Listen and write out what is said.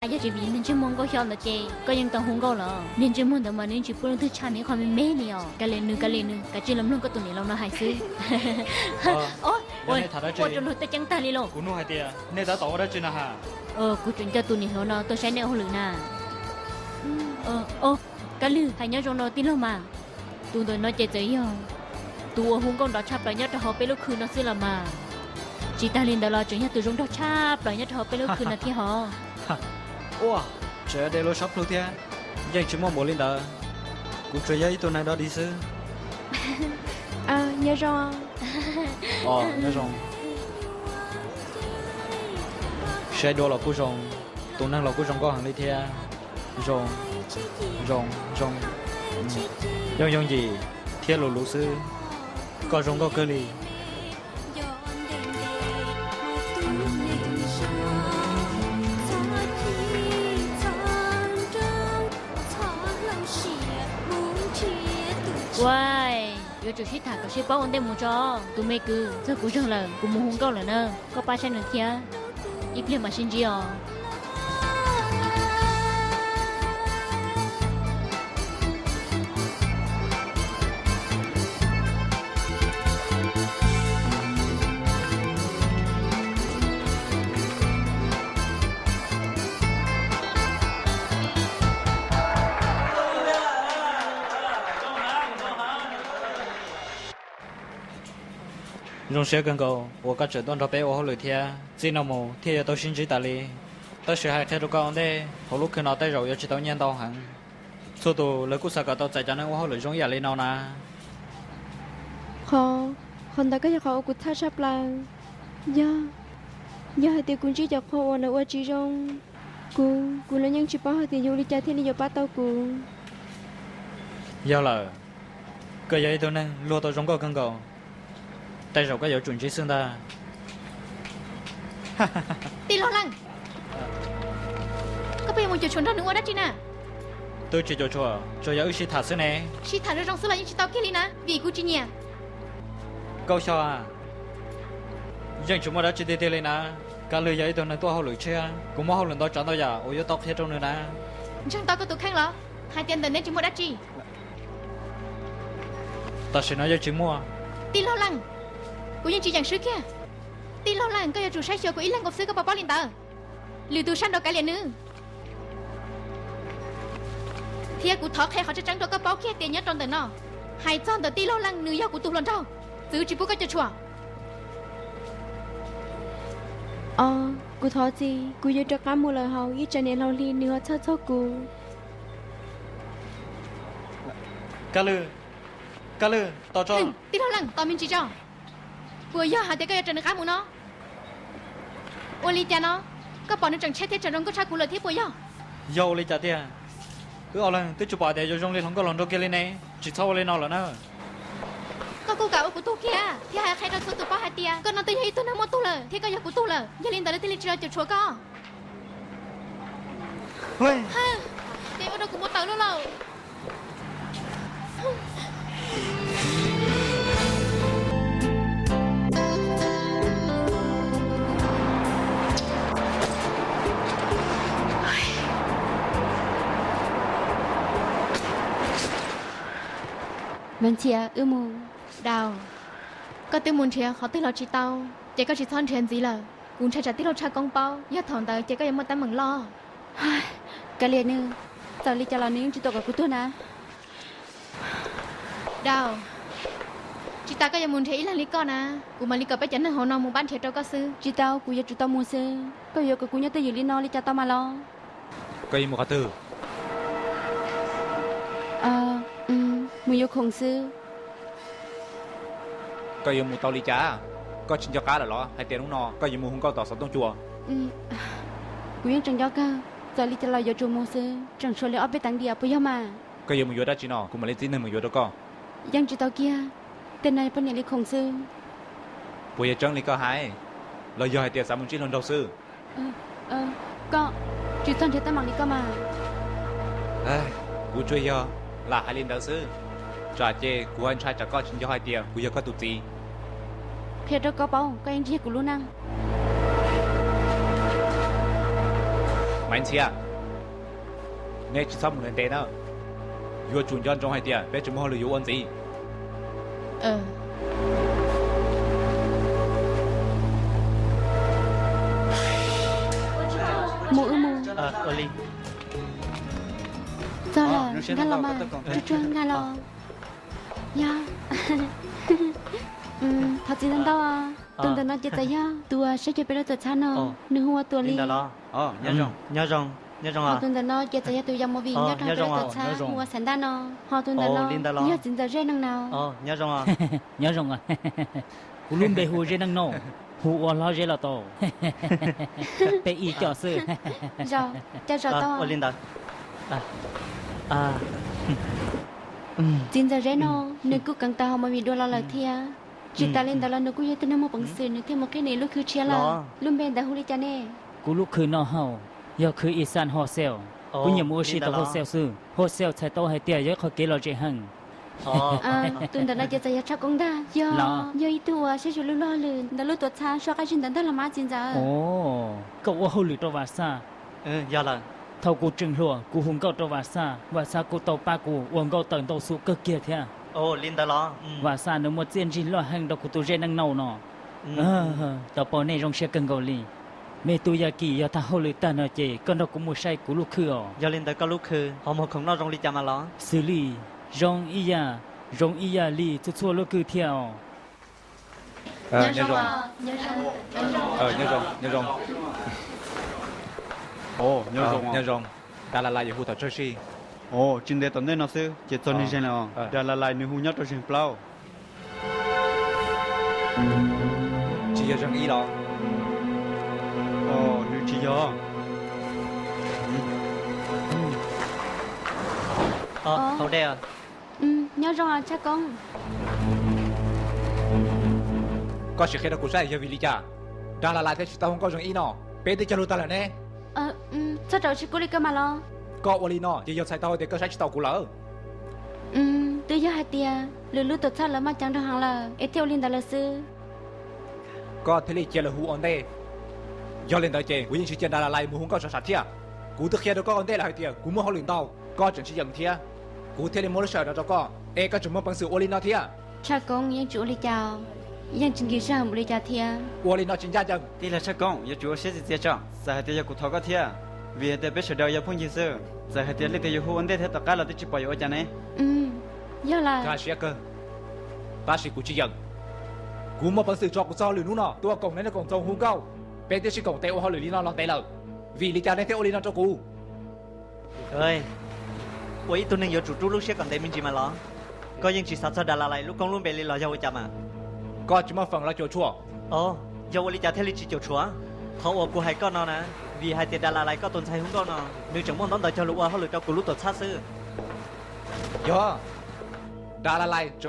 Yog tsis vim niag ntsej muag Nkauj Xyob ntawd ces koj yeej tau hu Nkauj lawm. Niag ntsej muag ntawd mas nws tsis pub leej twg tshaj nws ib qho me me li os. Kav liam nws, kav liam nws, kav tsij los mloog koj tus niam laus no hais xwb. Ua rau luag tej ceeb tag li lauj. Kuv nug hais tias nej tab tom ua dab tsi na ha? Kuv tseem coj tus niam hluas no tuaj saib nej ua hauj lwm na. Kab Lwg, hais nyob zoo no tij laug mas. Tus ntawm no ces txawm yog tus uas hu nkauj nrov tshaj plaws nyob rau hauv peb lub khw no xwb los mas. Tsis tag li ntawd los tseem yog tus zoo nraug tshaj plaws nyob rau hauv peb lub khw no thiab hos. Ua, tseem de lub sab plhu thiab. Yeej tsis muaj npaum li ntawd. Kuv tsuas yog ib tug neeg dog dig xwb. Nyob zoo. Nyob zoo. Saib dua los kuj zoo, tus neeg los kuj zoo nkauj heev li thiab. Zoo, zoo, zoo. Yooj yooj yim thiab luv luv xwb. Koj zoo nkauj kawg li. Ua, yuav tsum sib tham kom sib paub ua ntej mus tso. Tus me kwv, txog kuv zaug lawm, kuv mus hu nkauj lawm na. Koj pab saib nws thiab, ib pliag mam sib ntsib os. Zoo siab kawg nkaus uas koj tseem tuaj nrog peb ua hauj lwm thiab. Txij no mus thiaj yuav tau sib ntsib tas li. Tab sis hais qhia rau koj ua ntej, hauv lub khw no tej zaum yuav tsis tau nyiaj ntau heev. Txhua tus lawv kuj xav kom tau txais cov neeg ua hauj lwm zoo ib yam li no na. Qhov, qhov ntawd kuj yog qhov uas kuv txhawj tshaj plaws. Yog, yog hais tias kuv ntsib cov qhua uas lawv ua tsis zoo, kuv, kuv los yeej tsis paub hais tias yuav ua li cas thiaj li yuav pab tau kuv. Yog lawm, koj yog ib tug neeg luag tau zoo nkauj kawg nkaus, tej zaum koj yuav tsum ntsib xwb ntag. Tij laug Leej, koj puas yuav mus cuam tshuam nrog nws ua dab tsi na? Twb tsis cuam tshuam, tsuas yog wb sib tham xwb ne. Sib tham zoo zoo xwb los yeej tsis tau kiag li na, vim kuv tsis nyiam. Nkauj Xyob, yeej tsis muaj dab tsi tiag tiag li na. Kab Lwg yog ib tug neeg tuaj hauj lwm tshiab, kuv muaj hauj lwm ntau tsav ntau yam uas yuav tau qhia rau nws na. Ntseeg tau koj tus kheej los hais tias ntawm neb tsis muaj dab tsi? Tam sim no yeej tsis muaj. Tij laug Leej, kuv yeej tsis yeem swb kiag. Tij laug Leej, koj yuav tsum saib xyuas kuv ib leeg nkaus xwb, koj puas paub li ntawd? Lwm tus sab nraud kav liam nws. Thiab kuv thov qhia qhov tseeb tseeb rau koj paub kiag tias nyob rau ntawm no, hais txog ntawm tij laug Leej, nws yog kuv tus hluas nraug, txwv tsis pub koj cuam tshuam. Os, kuv thov txim, kuv yuav rov qab mus lawm hauv ib tsam niam laus hli nws ho txhawj txog kuv. Kab Lwg, Kab Lwg, tos tso. Tij laug Leej, tos me ntsis tso. Puas yog hais tias koj yuav raws nws qab mus no? Ua li cas no? Koj pom nws tseem tshiab thiab tseem zoo nkauj tshaj kuv lawm thiab puas yog? Yog ua li cas tiag? Wb ob leeg twb tsis pom tias yuav zoo li hluas nkauj hluas nraug kiag li ne, tsis txhob ua li no lawm na. Koj kuj kam ua kuv tug kiag thiab hais qhia rau txhua tus paub hais tias koj no twb yog ib tug neeg muaj tug lawm thiab koj yog kuv tug lawm, yog li ntawd lawv thiaj li tsis los cuam tshuam koj. Ces ua rau kuv mus tawm lauj lauj. Mas Ntxhias, wb mus. Dau, koj twb mus nrhiav qhov twg los tsis tau, ces koj tsis txhob nrhiav ntxiv lawm. Kuv ntshai tsam tij laug Tshaj Koob paub, yog thaum ntawd ces koj yuav muaj teeb meem loj. Kav liam nws, txawm li cas los nws yeej tsis tuaj kom kuv tuag na. Dau, tsis tas koj yuav mus nrhiav ib leeg li koj na, kuv mam li kom peb cov neeg hauv no mus pab nrhiav rau koj xwb. Tsis tau, kuv yuav tsum tau mus xwb. Koj yuav kom kuv nyob twj ywm li no li cas tau mas los? Koj yuav mus qhov twg? Mus yuav khoom xwb. Koj yuav mus tau li cas? Koj tsis nco qab lawm los hais tias hnub no koj yuav mus hu nkauj tom xov tooj cua? Kuv yeej tseem nco kawg, txawm li cas los yuav tsum mus xwb, tseem tshuav li ob peb teev diam puas yog mas? Koj yuav mus yuav dab tsi no kuv mam li txib neeg mus yuav rau koj. Yeej tsis tau kiag, tej no yog poj niam li khoom xwb. Puas yog tseeb li koj hais, los yog hais tias xav mus ntsib hluas nraug xwb? Koj tsis txhob nrhiav teeb meem li koj mas. Kuv tsuas yog lam hais li ntawd xwb, tsam ces kuv ho ntshai tsam koj tsis nco hais tias kuv yog koj tus txiv. Qhia rau koj paub, koj yeej tsis yog kuv lub neej. Maiv Ntxhias, neb tsis txhob mus ntev ntev na. Yuav tsum nco ntsoov hais tias peb tseem muaj hauj lwm yuav ua ntxiv. Mus wb mus. Txog lawm, nkag los mas, tsuag tsuag nkag los. Yog, thov txim ntau ntau. Tus ntawm no ces txawm yog tus uas saib xyuas peb lub tuam txhab no, nws hu ua Tuam Lis. Ho tus ntawm no ces txawm yog tus yog movie nyob rau peb lub tuam txhab hu ua Xaiv Ntaj no. Ho tus ntawm no yog txiv ntxawm Zeb Neej no. Nyob zoo, kuv lub npe hu Zeb Neej no, hu ua hlob Zeb los tau. Peb ib co xwb. Ua li ntawd. Txiv ntxawm Zeb no, nws kuj kheev tau hauv movie dua los lawm thiab. Tsis tas li ntawd los nws kuj yog ib tug neeg muaj peev xwm, nws thiaj mus qhib nws lub khw tshiab lawm. Lub npe ntawd hu li cas ne? Kuv lub khw no hauj, yog khw Isan Hosel. Kuv nyiam mus ua si tau Hosel xwb. Hosel txhais tau hais tias yog ib qho kev lom zem heev. Tus ntawm no ces txawm yog Tshaj Koob ntag. Yog, yog ib tug uas saib xyuas lub luag hauj lwm ntawm lub tuam txhab sua qab zib ntawd ntag los mas txiv ntxawm. Koj ua hauj lwm rau Vam Xaj? Yog lawm. Thaum kuv tseem hluas kuv hu nkauj rau Vam Xaj, Vam Xaj kuj tau pab kuv ua nkauj tawm ntau xu kawg kiag thiab. Li ntawd los? Vam Xaj nws muaj txiaj ntsig loj heev rau kuv tus Zeb Neej Nau no. Tau paub nej zoo siab kawg nkaus li. Me tub Yaj Kim, yog tag hauj lwm tag no ces koj nrog kuv mus saib kuv lub khw os. Yog li ntawd koj lub khw ho muag khoom noj zoo li cas mas los? Xws li zoo ib yam, zoo ib yam li txhua txhua lub khw thiab os. Nyob zoo. Nyob zoo. Nyob zoo. Dalalais yuav hu tom tsaug zis. Tsis ntev tom ntej no xwb ces txog niag zeeg lawm os. Dalalais nws hu nyob rau zeeg plaub. Tsis yog zeeg ib los? Nws tsis yog. Haus dej. Nyob zoo Tshaj Koob. Koj sim qhia rau kuv saib yog vim li cas Dalalais thiaj tsis tau hu nkauj zeeg ib no? Peb twb cog lus tag lawm ne. Txhob rau siab kub li koj mas los. Koj ua li no ces yog txhais tau hais tias koj saib tsis taus kuv lawm. Twb yog hais tias lwm lub tuam txhab lawv maj ceev nrog heev lawm es thiaj ua li ntawd lawm xwb. Koj thiaj li cia lawv hu ua ntej. Yog li ntawd ces kuv yeej tsis cia Dalalais mus hu nkauj sam sam thiab. Kuv twb qhia rau koj ua ntej lawm hais tias kuv muaj hauj lwm ntau, koj tseem tsis yeem thiab. Kuv thiaj li muab lub sij hawm no rau koj es koj tseem muaj peev xwm ua li no thiab. Tshaj Koob yeej tsis ua li cas, yeej tsis nkim sij hawm ua li cas thiab. Ua li no tsis ncaj ncees. Tij laug Tshaj Koob, yuav tsum ua siab txias txias tso. Txawm hais tias yog kuv thov koj thiab, vim hais tias peb sawv daws yog phooj ywg xwb. Txawm hais tias leej twg yuav hu ua ntej thiab tom qab los twb tsis pom yuav ua cas ne. Yog lawm. Koj siab kawg, tab sis kuv tsis yeem. Kuv muaj peev xwm tso kuv txoj hauj lwm hnub no tuaj koom neb koom txoos hu nkauj, peb twb sib koom tes ua hauj lwm li no los ntev lawm, vim li cas nej thiaj ua li no rau kuv? Ua ib tug neeg yuav tsum rub lub siab kom ntev me ntsis mas los. Koj yeej tsis xav txog Dalalais lub koob lub npe li los yog ua cas mas? Koj tsis muaj feem los cuam tshuam. Yog ua li cas thiaj li tsis cuam tshuam? Qhov uas kuv hais koj no na, vim hais tias Dalalais koj tus ntxhais hu nkauj no, nws tseem muaj ntaub ntawv cog lus ua hauj lwm rau kuv lub tuam txhab xwb. Yog, Dalalais tseem